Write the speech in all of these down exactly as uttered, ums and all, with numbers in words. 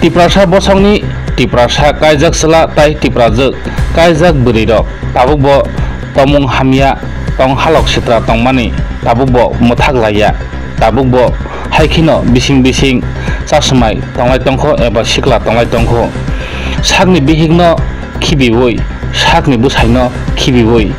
Tiprasa bosongni Tiprasa kaijak chwla tai Tiprajwk kaijak bwrwirok tabukbo tongmung hamya tong halok sitra tongmani tabukbo mwthak laiya. Tabukbo hai kheno bising bising chasmai tonglai tongkho eba sikla tonglai tongkho. Sakni bihikno khibiwi, sakni bwsaino khibiwi,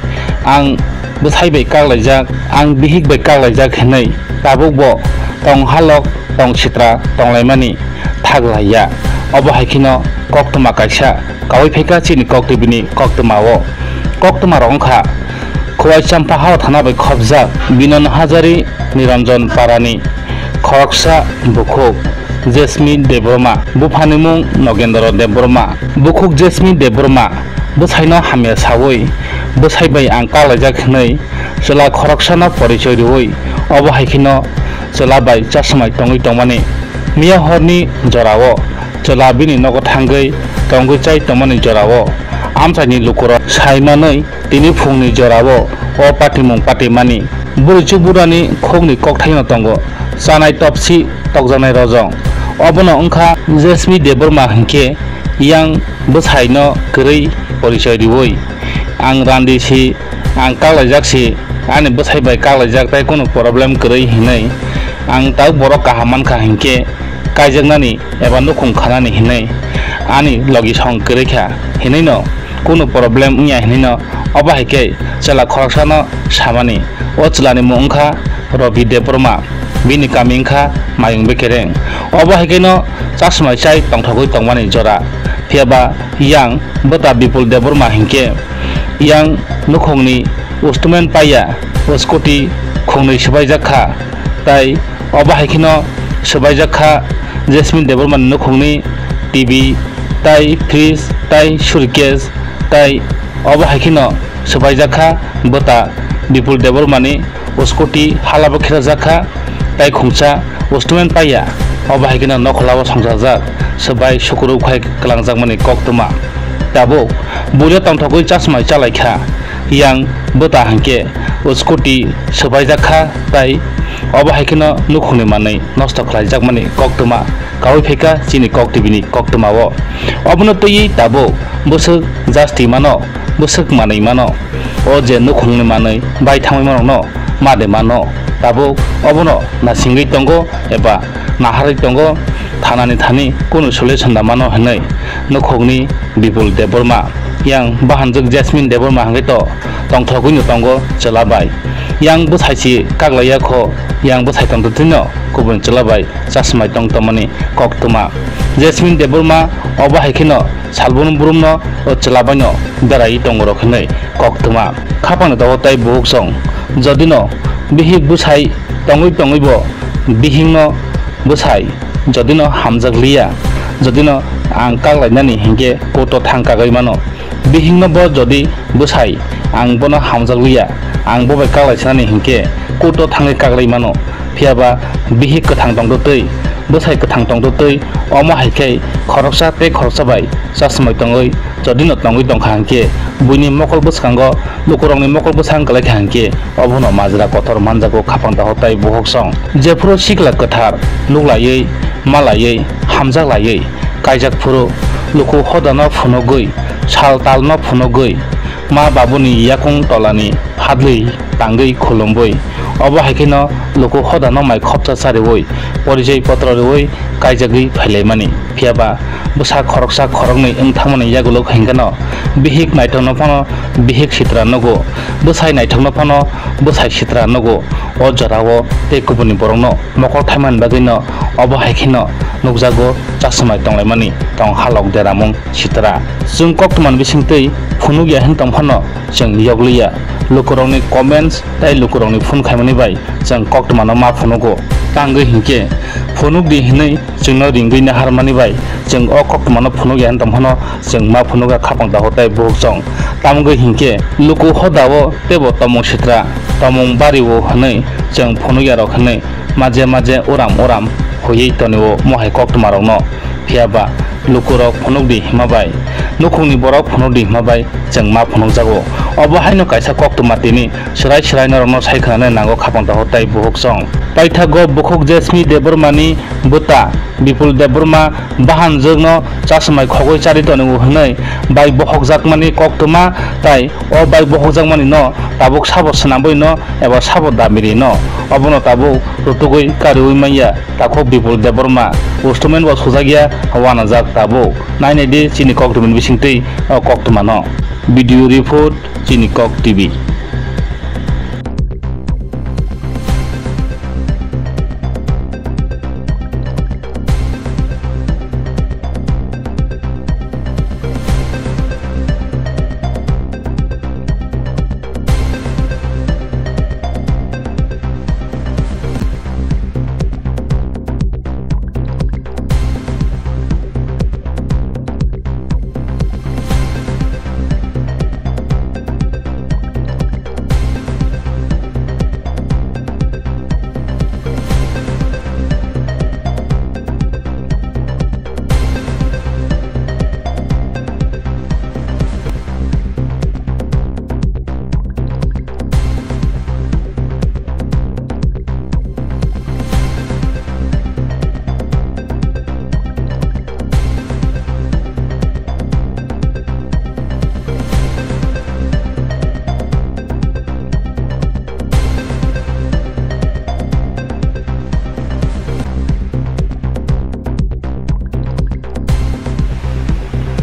ang bwsai bai kaklaijak, ang bihik bai kaklaijak hinwi tabukbo tong halok tong sitra tonglaimani thak laiya. Obo hai kheno koktwma kaisa kaui phaikha chini koktwbini koktwmao. Koktwma rok wngkha Khowai Champahao thana bai khopjak Binon Hajari, Niranjan Parani khoroksa bukhuk Jesmi Debbarma, buphani mung Nogendra Debbarma. Bukhuk Jesmi Debbarma bwsaino hamya saui, bwsai bai ang kaklaijak hinwi chwla khoroksano porichoi rwui, obo hai kheno chwla bai chasmai tongwi tongmani miya horni jorao chwla bini nogo thangwi tongwi chai tongmani jorao amchaini lukurok sai manwi tini phungni jorao o patimung patimani bwrwi chuburani khokni kokthaino tongo chanai topsi tokjaknai rojong. Obono wngkha Jesmi Debbarma hinkhe yang bwsaino kwrwi porichoi riui, "Ang randi si, ang kaklaijak si, ani bwsai bai kaklaijak tai kunu problem kwrwi," hinwi. "Ang tabuk borok kaham mankha hinkhe kaijaknani eba nukhung khanani hinwi ani logi song kwrwi kha," hinwino kunu problem wngya hinwino obo hai khe chwla khoroksano samani. O chwlani mung wngkha Robi Debbarma, bini kami wngkha Mayung Bekereng. Obo hai kheno chasmai chai tongthogwi tongmani jora. Phiyaba yang bwta Bipul Debbarma hinkhe yang nukhungni ustumen paiya, o scooty khungnwi swbaijak kha, tai obo hai kheno swbaijak kha Jasmine Debbarmani nukhungni T V tai fridge tai suitcase tai obo hai kheno swbaijak kha bwta Bipul Debbarmani scooty halabo kherajak kha tai khungsa ustumen paiya obo hai kheno nokholao songchajak swbai sukurub khai kwlangjakmani koktwma. Tabuk buino tongthogwi chasmai chalai kha yang bwta hinkhe scooty swbaijak kha tai obo hai kheno nukhungni manwi nosto khlaijakmani koktwma kaui phaikha chini kok T V ni koktwmao. Obono twiwi tabuk bwswk jasti mano, bwswk manwi mano, o je nukhungni manwi bai thangwi manokno ma de mano, tabuk obono nasingwi tongo eba naharwi tongo, thanani thani kunu solution da mano hinwi nukhungni Bipul Debbarma yang bahanjwk Jasmine Debbarma hwnkhe to tongthogwino tongo chwla bai. Yang bwsai si kaglaiya kho, yang bwsai tongtwtwino kubun chwla bai chasmai tong tongmani koktwma. Jasmine Debbarma obo hai kheno salbrum brumno o chwla baino berai tongo rok hinwi koktwma. Khapangni dogo tai buhuk song, jodino bihik bwsai tongwi tongwibo bihikno bwsai jodino hamjak liya, jodino ang kaklainani hinkhe court-o thang kagwi mano. Bihikno bo jodi bwsai ang bono hamjak liya, ang bo bai kaklai sanani hinkhe court-o thangwi kaklai mano. Phiyaba bihik kwthang tongtwtwi, bwsai kwthang tongtwtwi, omo hai khe khoroksa tei khoroksa bai chasmai tongwi jodino tongwi tongkha hinkhe buini mokol bwskango lukurokni mokol bwsang kwlai kha hinkhe obono majra kotor manjago khapang daho tai buhok song. Jephuru sikla kwthar nuklaiwi, malaiwi, hamjaklaiwi kaijak phuru luku hodano phunugwi, sal talno phunugwi, ma babuni yakung tolani hadlwi tangwi khulumwi, obo hai kheno luku hodano mai khopsa chariwi, porichoi potro riwi kaijagwi phailaimani. Phiyaba bwsa khoroksa khoroknwi wng thangmani yagulo hinkhe no bihik naithokno phano bihik sitra nugo, bwsai naithokno phano bwsai sitra nugo. O jorao tei kubuni borokno mokol thaimani bagwino obo hai kheno nukjago chasmai tonglaimani tong halok deramung sitra. Chwng koktwmani bisingtwi phunukya hwn tong phano chwng yokliya. Lukurokni comments tei lukurokni phone khaimani bai chwng koktwmano ma phunugo. Tangwi hinkhe phunukdi hinwi chwngno ringwi naharmani bai chwng o koktwmano phunukya hwn tong phano chwng ma phunuga khapang daho tai buhuk chong. Tamogwi hinkhe luku hodao teibo tomung sitra, tomung bario hwnwi chwng phunukyarok hwnwi maje maje uram uram huiwi tonio mohai koktwmarokno. Phiyaba Lukurok phunukdi hima bai, nukhungni borok phunukdi hima bai chwng ma phunukjago. Obo haino kaisa koktwma tini swrai swrai norokno sai khwnanai nango khapang takhuk tai bukhukchwng. Paithago bukhuk Jesmi Debbarmani bwta Bipul Debbarma bahanjwkno chasmai khogwi chari tongo hwnwi bai bohokjakmani koktwma tai o bai bohokjakmani no tabuk sabo swnambwi no eba sabo damiri no obono tabuk rutugwi kariui manya. Takhuk Bipul Debbarma, Ustomen bo sujakya, wanajak tabuk. Nainai di chini koktwmani bisingtwi o koktwmano. Video report, chini Kok T V.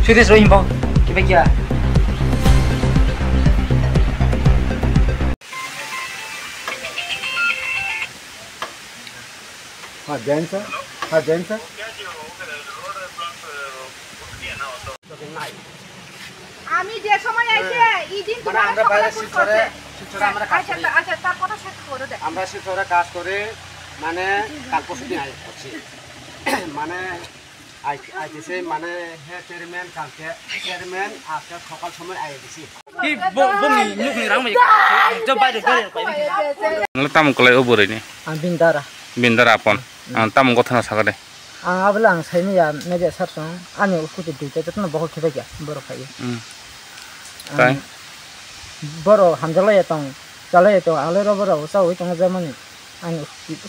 Sutis roi himbo, kibai kia. Ha, dance, ha, dance. আমি যে সময় আইছে, এই দিন মানে তোমরা আমরা সকালে বাইরে ফোন শিলচরে, করছে। শিলচরে আমরা কাজ আচ্ছা, করি। আচ্ছা, তার কথা শেষ করো দে। আমরা শিলচরে কাজ করি, মানে কাল পরশু দিন আই করছি। মানে আই, আইতেছে, মানে হে চেয়ারম্যান কালকে, চেয়ারম্যান আজকে সকাল সময় আই দিছি। কি ব-, বংনি নুকনি rang mai, jab bai de, bai de, bai de. Nang tamo kwlai o bwrwi ni? Ang bini dara. Bini dara apon. Ang tamo gotha no sakha de. Ang abole ang saimaya media sar song, ani scooty duita jotono bohok khibai kha, borok phaiwi. Hmm. Ang tai? Borok hamjaklai ya tong, chalai ya tong, ang le robo robo chawi tongo jemani. Ang scooty.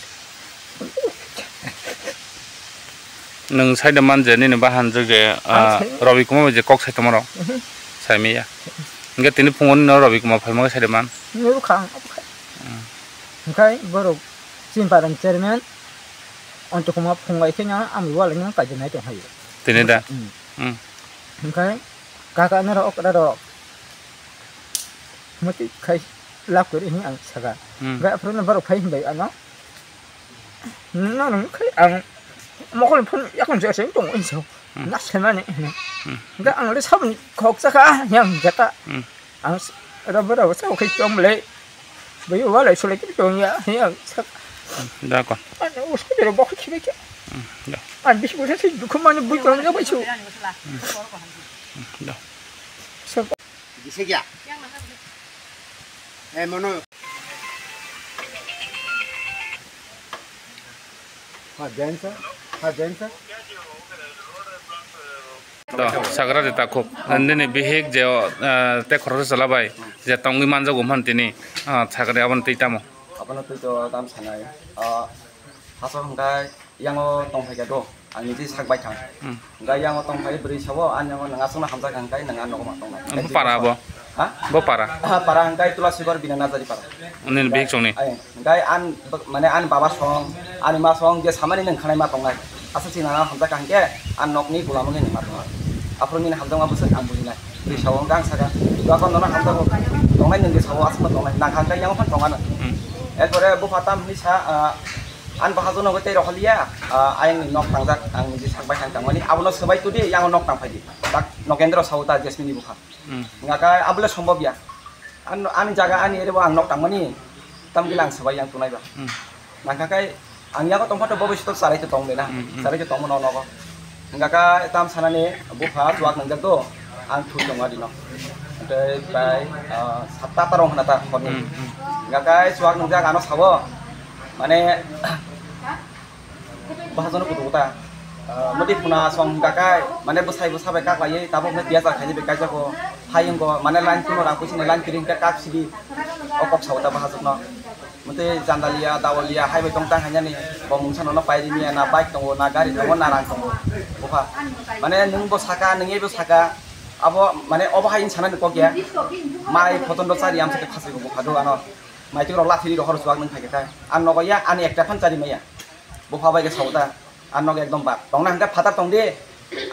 Nwng sai de man je nini bahan je, ah, Ang sai. Rabi Kumar bai je kok sai tongma rok. Mhm. Saimaya. Hingke tini phungo nini Rabi Kumar phalma sai de man. Nuru kha ang. Hmm. Hingke borok Chini parang chairman, Anto Kumar phungai khe no, ang walai no kaijak nai tong hai. Tini da? Hmm. Hmm. Hingkai kaka nara okra rok. Mati khai lap kori hing ang saka. Hmm. Ga phuru no borok phai himbai ano. No no khai ang mokol phun yakon jasa tong inso. Hmm. Na semani. Hmm. Ga ang le sabni khok saka yang jata. Hmm. Ang s-, rabo rabo sa khai tong le. Bai walai sulai ki tong ya, ya. Da kon. Ano usko jero bok khibe kya. Hmm, da. An bis busa si dukhu mani bui tong ya bai su. Hmm, da. Gise kya? Eh, mono. Ha, dance, ha, dance. To, sagra de takhuk. Nini bihik je, eh, te khoroksa chwla bai je tongwi manjago man tini, ah, sagra de aboni twi tamo. Abono twi to tam sanai. Ah, haso hwnkhai yango tongphai kha do. Ang niji sak bai thang. Hmm. Hwnkhai yango tongphai bwrwi sabo, ani yango nang aswkno hamjak hwnkhai nang ano ma tongnai. Bo para abo? Ha? Bo para? Ah, para hwnkhai Tulasibar bini Najari para. Nini bihik chongni? Ai, hwnkhai an, mane ani baba song, ani ma song, je samani nwng khanai ma tongnai. Aswk si nana hamjak hwnkhe, an nokni bwlamo nini ma tongnai. Aphuru nini hamjakma bwswk ang bujinai. Twi sao hwnkhai ang sakha, "Dua kon nono hamjago, tongnai nwng je sao aswkno tongnai." Nang kha hwnkhe yango phan tongano. Hmm. Erpore bupha tam hwnwi sa, ah, an bahajono hwnkhe tei rohorliya, ah, ayangni nok tangjak, ang niji sak bai thang tangmani. Abono swbai tudi, yango nok tangphai di. Tak Nogendro sao ta Jasmine ni bupha. Hmm. Hwnga khe abole sombhob ya. An, ani jaga ani ere bo ang nok tangmani. Tamgila ang swbai yang tunai ba. Hmm. Nangkha khe ang yago tongpha to bo bisto charai to tong de na. Hmm, hmm. Charai to tongmo no nogo. Hwnga khe tam sanani bupha chuak nangjak do. Ang thui tongo adino. Tei prai, ah, satta ta rong hwna ta horni. Hmm, hmm. Hwnga khe chuak nangjak ano sabo. Mane Bahajono kudu ta. Ah, mudi phuna song hingka kai, mane bwsai bwsa bai kak laiwi, tabuk hwnkhe tiyasa khaini bai kaijako. Hai wngko, mane line kuno rang puisini line kiri hingke kak sidi. O kok sao ta bahasukno. Mute jandalia, dawalia, hai bai tong tang hainani. Bo mungsa nono pairi miya, na bike tongo, na gari tongo, na rang tongo. Bupha. Mane nwng bo saka, nwng ebo saka. Abo, mane obo hai wng sanani kok ya. Mai photondo chari amsa khe khasai bo bupha do ano. Mai tikrok lathiri rohor chuak nwng phaikhe kai. Ang nogo ya, ani ekta phan chari maya. Bupha bai khe sao ta. Ang nogo ekdom ba. Tongna hingke phatar tong di.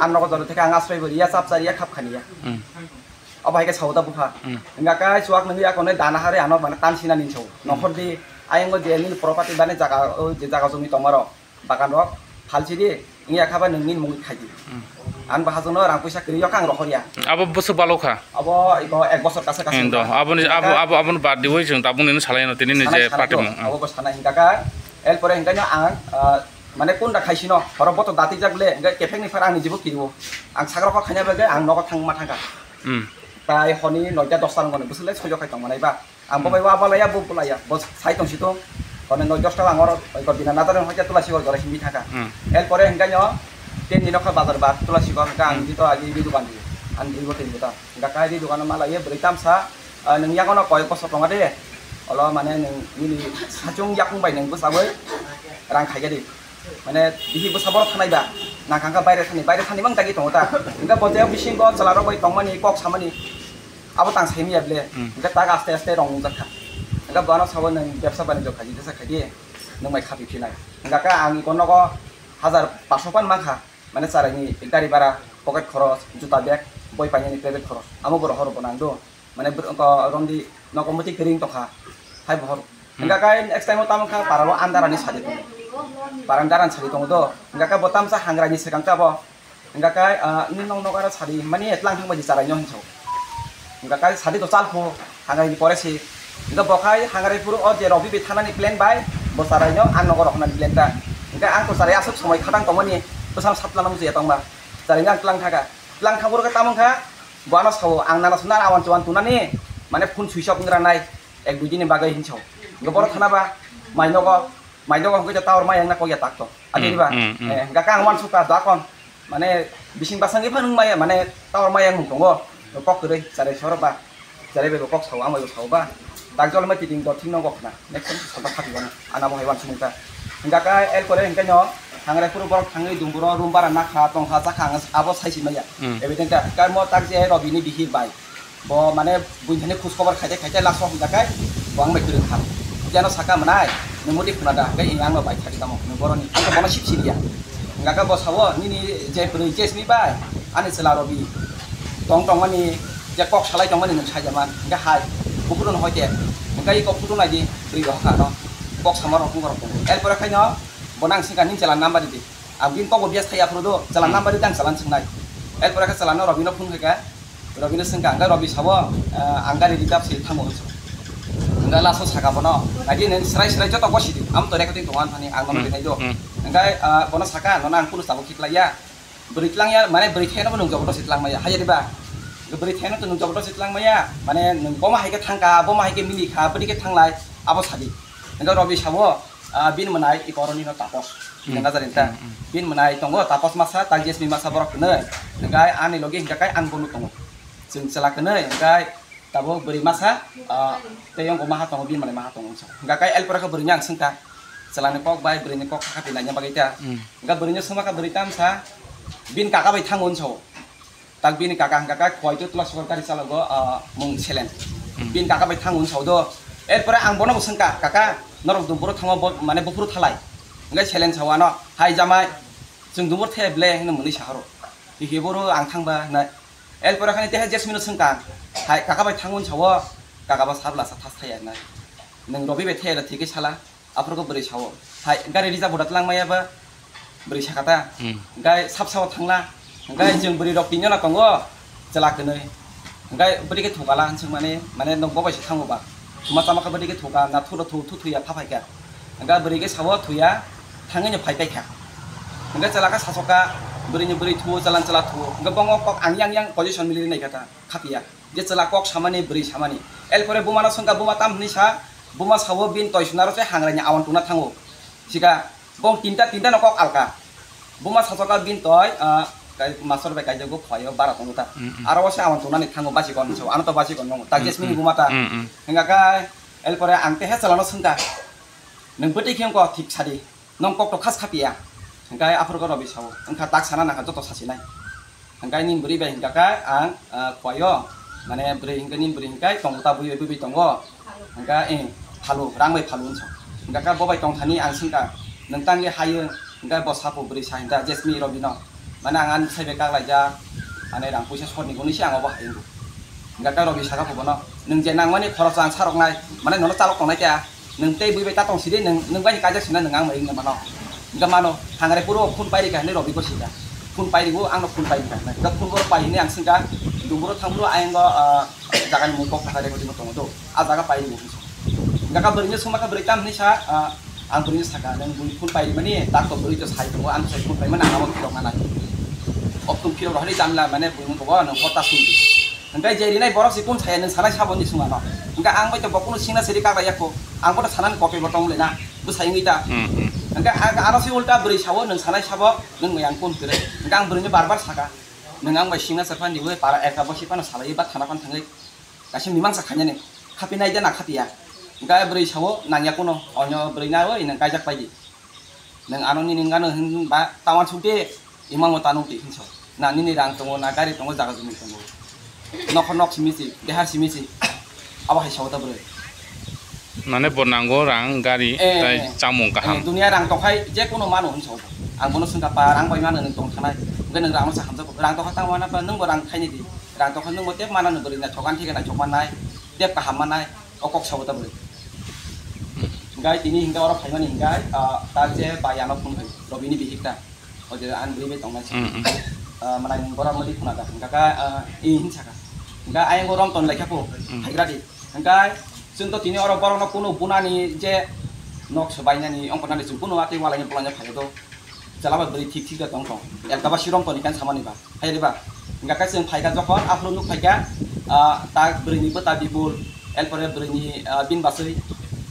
Ang nogo jora theke ang asroi bo riya, chap chari ya, khap khani ya. Hmm. Obo hai khe sao ta bupha. Hmm. Hingka kai chuak nwngwi akonoi dana hare ano bana tan sinani sao. Hmm. Nokhor di, ayang o je nini property bani jaga, o je jaga jumi tongma rok, bagan rok, phalsi di, wngya kha ba nwng nini mungwi khai di. Hmm. Ang bo hachwkno rang puisa kwrwi yok ang rohor ya. Abo bwswk balo kha? Abo iko ek bosor kasa kasa. Endo, wngkha. Aboni, abo, hingka abo, aboni bad diwi chwng tabuk nini salai no tini ni sanai je sanai party to, mung. Hmm. Abo bo sanai hingka kai, el pore hingka no ang, ah, mane kunda khaisino, horo boto dati jak le, hingka kephek ni phar ang ni jibo kiriwo. Ang sagra kok khaina bagwi ang nogo thang ma thangkha. Hmm. Tai honi noita dosta rok ni bwswk le sojo khai tong manai ba. Ang bo bai wa balaya, bo bulaya, bo sai tong si tong. Hone noi dosta ang oro, oi, ko bina nadar hoi tula si jora simi thaka. Hmm. El pore hingka nyo, ten ni nokha bazar ba, tula si hingka ang Hmm. dito agi di dukan di. Ang di bo tin ta. Hingka kai di dukan ma laiye, bwrwi tamsa, ah, nwng yakono koi koso tonga de. Olo mane nwng nini sachung yakung bai nwng bwsagwi rang khaikhe di. Mane bihi bwsa borok thanai ba, nang kangkha baire thani, baire thani mang tagi tongo ta. Hingka bo je bisingo chwla rok bai tongmani, kok samani. Abo tang saimaya ble. Hmm. Hingke tak aste aste rong nungjak kha. Hingke bono sabo nwng bebsa banijyo khaidi, jesa khaidi, nwng bai khapi phinai. Hingke ang iko nogo hajar paso pan mankha, mane charaini gari bhara, pocket khoros, juta bag, boi painani private khoros. Amo bo rohor bo nang do. Mane bwrwi ko romdi nogo muti kering tongkha. Hai bohor. Hmm. Hingke next time o tamo kha para o andarani sadi tongo. Para andarani sadi tongo do. Hingke bo tamsa hangrani swkang ta bo. Hingka kai, ah, nini nok nok aro sadi, mani etlang thang bai di charai no hinso. Hingka kai sadi to chal pho, hangai ni pore si. Hingka bo khai hangai phuru o je robi bi thanani plan bai, bo charai no ang nogo rok nani plan ta. Hingka ang to charai aswk somoi khatang tongmani, bwsang satla nang je tongma. Charai no ang tlang thaga. Tlang thang phuru khe tamo kha, bo ano sao, ang nana suna awan chuan tunani, mane phone switch off ngra nai, ek dui din ni bagwi hinso. Hingka boro thana ba, mai nogo, mai nogo hingka tower mai ang na kok ya tak to. Adi Hmm, ba? Hmm, hmm. Eh, hingka ang wan suka dakon. Mane, bising basang iphano maya, mane, tower maya mung tongo. Kok kwrwi, charai soro ba. Charai bai bo kok sao, ang bai bo sao ba. Tak jol ma kiting dot thing no gok na. Next time sota khati bana. Ana bo hai wan sumung ta. Hingka ka el kore hingka no. Hangre kuru borok thangwi dumburo room bara nakha, tongkha, chakha, ang abo sai si maya. Hmm. Evident ka. Ka mo tak je robi ni bihir bai. Bo mane buini thani khus khobor khaite khaite last o hwnjakhai bo ang bai kwrwng kha. Jeno saka mwnai, nwng muti khuna da, hwnkhe ang no bai thari tamo, nwng boroni, ang khe bono sip siliya. Hwnkha khe bo sao, nini je bwrwi je simi bai, ani chwla robi tong tongmani, je kok salai tongmani nwng saija man, hwnkhe hai, buphuru no hoite, hwnkhe iko photo naidi, bwrwi rohor kha no, kok sama rok wng rok tongo. Erpore khaino, bono ang swngkha nini chwla number ridi. Ang bini kok bo bias thai aphuru do, chwla Hmm. number ridi ang chwla swng nai. Erpore khe chwla no robi no phone khaikha. Robino swngkha, hwnkhe Robi sabo, ah, ang gari reserve se thango hinwi. Hwnkhe last o saka bono, naidi nini srai srai joto gosidi, amo to recording tongo ani thani, ang nono Hmm, rinai do. Hmm. Hwnkhe, ah, bono saka, nono ang kunu tabuk khiklaiya. Bwrwi tlangya, mane bwrwi theno bo nwng joboto se tlangmaya, haiya diba? Bwrwi theno to nwng joboto se tlangmaya, mane nwng boma hai khe thangkha, boma hai khe milikha, bwrwi khe thanglai, abo sadi. Hwnkhe Robi sabo, ah, bini mwnai ikoroni no tapos. Hmm. Hwnkhe najarin ta. Hmm, hmm. Bini mwnai tongo tapos masa, tak jesni masa borok hwnwi. Hwnkhe ani logi hwnkhe kai ang bono tongo. Chwng chwla kwnwi, hwnkhe tabuk bwrwi masa, ah, tei yongko maha tongo, bini mwnai maha tongo wngsa. Hwnkhe kai el pore khe bwrwini ang swngkha, chwlani kok bai bwrwini kok kha kha twi naina bagwi ta. Hmm. Hwnkhe bwrwini swngma kha bwrwi tamsa, bini kaka bai thango wngsa o. Tak bini kaka hwnkha kha khwai twi twla sukar gari chalogo, ah, mung selen. Hmm. Bini kaka bai thango wngsa o do. El pore ang bono bo swngkha, "Kaka, norok dumburo thango bo, mane buphuru thalai." Hwnkhe selen sao ano, "Hai jamai, chwng dumbur the ble," hwnwi mwnwi sa horo. Hihi boro ang thangba hwnwi. El pore khani teha Jasmine no swngkha, "Hai kaka bai thango wngsa o?" Kaka ba sabla sa thas thaya hwnwi. "Nwng Robi bai thaya da thikhe sala." Aphuru khe bwrwi sao, "Hai, gari reserve bo da twlang maya ba?" Bwrwi sakha ta. Hmm. Hwnkhe sap sao thangla. Hwnkhe chwng bwrwi rok tinjona tongo, chwla kwnwi. Hwnkhe bwrwi khe thukala hwn swngmani, mane, "Nwng bo bai se thango ba?" Thuma chama khe bwrwi khe thuka, na thu rw thu, thu thuya pha phaikha. Hwnkhe bwrwi khe sao thuya, thangwi no phai paikha. Hwnkhe chwla khe sasokha, bwrwini bwrwi thuo, chwlani chwla thuo. Hwnkhe bongo kok ang yang yang position mili naikha ta, khapiya. Je chwla kok samani, bwrwi samani. El pore buma no swngkha, buma tam hwnwi sa, buma sao bini toi suna rw se hangraini awan tungna thango. Sika, bong tinta, tinta no kok alka. Buma sasoka bini toi, ah, kai-, master bai kaijago khwlaio bara tongo ta. Mm, mm. Aro o se ang tongnani thango basi kon so, ano to basi kon nongo. Ta Mm, Jasmine ni mm, buma ta. Mm, mm. Hingka khe, el pore ang te he chalano swngkha. Nwng bwtwi khe wngkha thik sadi. Nwng kok to khas khapiya. Hingka aphuru ko Robi sao. Wngkha tak sana nangkha joto sasinai. Hingka nini bwrwi bai hingka khe ang, ah, khwlaio. Mane bwrwi hingka nini bwrwi hingka tongo ta bui bui tongo. Hingka, eh, phalu, rang bai phalu wngsa. Hingka khe bo bai tongthani ang swngkha, "Nwng tangwi hayo?" Hingka bo sapo bwrwi sa hingka Jasmine Robino. Mane ang ani bwsai bai kak laijak, ani rang puisa sotni gwnwi se ang obo hai wngo. Hingka khe Robi saka phubono, "Nwng je nangmani khoroch ang saroknai, mane nono chalok tongnai khe, nwng tei bui bai ta tong sidi, nwng, nwng bai ni kaijak sina nwng ang bai wngna mano." Hingka mano, hangare puro phone pairi kha hinwi Robi gosika. Phone pairi bo, angno phone pairi kha hinwi. Hingka phone borok pai hinwi ang swngkha, "Dungbo thang bro, ayang go, ah, jaga ni mung kok thakha de, koti mo tongo do." A jaga pai ringo hinwi sa. Hingka khe bwrwino swngma khe bwrwi tam hinwi sa, ah, ang bwrwino saka, "Nwng bui phone pai rimani, tak to bwrwi to sai tongo, ang sai phone paimani, ang abo phirok nanai." Oktum phirok rohorwi jamla, mane buino bobo nwng hota sung di. Hingka je rinai borok si kun saya nwng sanai sabo ni sung ano. Hingka ang bai to bo kunu singna siri kak ya ko. Ang bo to sanani kopi bo tong le na. Bwsai wngwi ta. Hmm, hmm. Hingka ang, ano si ulta bwrwi sao nwng sanai sabo nwng yang kun kire. Hingka ang bwrwino bar bar saka. Nwng ang bai singna sa phan di bai para ekta bo si phano salai ba thana phan thangwi. Kaisa mimang sa khainani, khapinai de na khapiya. Hingka bwrwi sao nangya kuno, onyo bwrwi na oi nang kaijak paidi. Nang ano nini wngano hwn ba tawan sukde, imang mo tanung ti hinso. Na nini rang tongo, na gari tongo, jaga jumi tongo. Nokho nok simi si, dehar simi si. Abo hai sao ta bwrwi. Mane bo nango rang, gari, Eh, tai eh. Chamung kaham. Eh, dunia rang tokhai je kuno mano hinso. Ang bono sungka pa rang bai mano nang tong thanai. Hingke nang rang no sa hamjak. Rang tokha tang wana pa nang bo rang khaini di. Rang tokha nang bo tep mana nang bwrwi na chokan thike na chokman nai. Tep kaham manai, o kok sabo ta bwrwi. Hingkai tini hingkai oro phaimani hingkai, ah, ta je bai ano phone khai, Robini bihik ta. O je ani bwrwi bai tongnai se. Mm, mm. Ah, manai borok mali khuna da. Hingka kha, ah, i hin saka. Hingka ayang bo rom ton lai kha po, Mm. haigra di. Hingkai chwng to tini oro borok no kuno bunani je nok se bainani ongkor nani chwng kuno atwi walai ni bolai no phai do. Chwla bai bwrwi thik thik da tong tong. Elka ba sirom toni kan samani ba. Hai riba. Hingka khe chwng phaikha jokhon aphuru nuk phaikha, ah, ta bwrwini bwta Bipul, erpore bwrwini, ah, bini bachwi,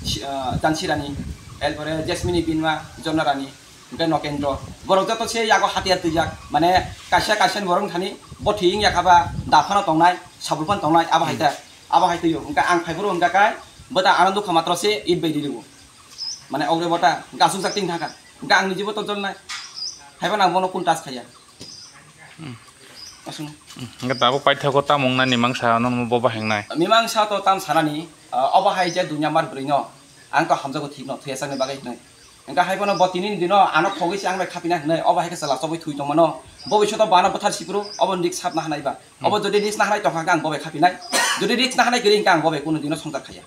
si-, ah, Jansirani, erpore Jasmine ni bini ma Jornarani, hingke Nokendro. Borok joto se yago hatiyar twijak. Mane kaisa kaisa ni borok wngthani bo thwi wngya kha ba da phano tongnai, sabul phano tongnai, abo hai ta, abo hai twi o. Hingke ang phai phuru hingka khe bwta ano nukha matro se it bai riri o. Mane ogre bota gasuk jak ting thangkha. Hingke ang nijibo to jolnai. Haiba nang bono kun tas khaya. Hmm. Aswng. Hmm. Hingke tabuk paithago tamo wngna ni mangsa no bo bahengnai. Mimangsa to tam sanani, ah, obo hai je dunya mar bwrwi no. Ang to hamjago thik no, thwiya sakni bagwi hinwi. Hingke hai bono bo tini ni dino ano khogwi se ang bai khapina hinwi, obo hai khe chwla chobwi thwi tongmano. Bo bisoto bo ano bwthar sipro, obo rik sap na hanai ba. Hmm. Obo jodi rik na hanai tongkha hingke ang bo bai khapinai. Jodi rik na hanai kwrwi hingke ang bo bai kuno dino songchar khaya.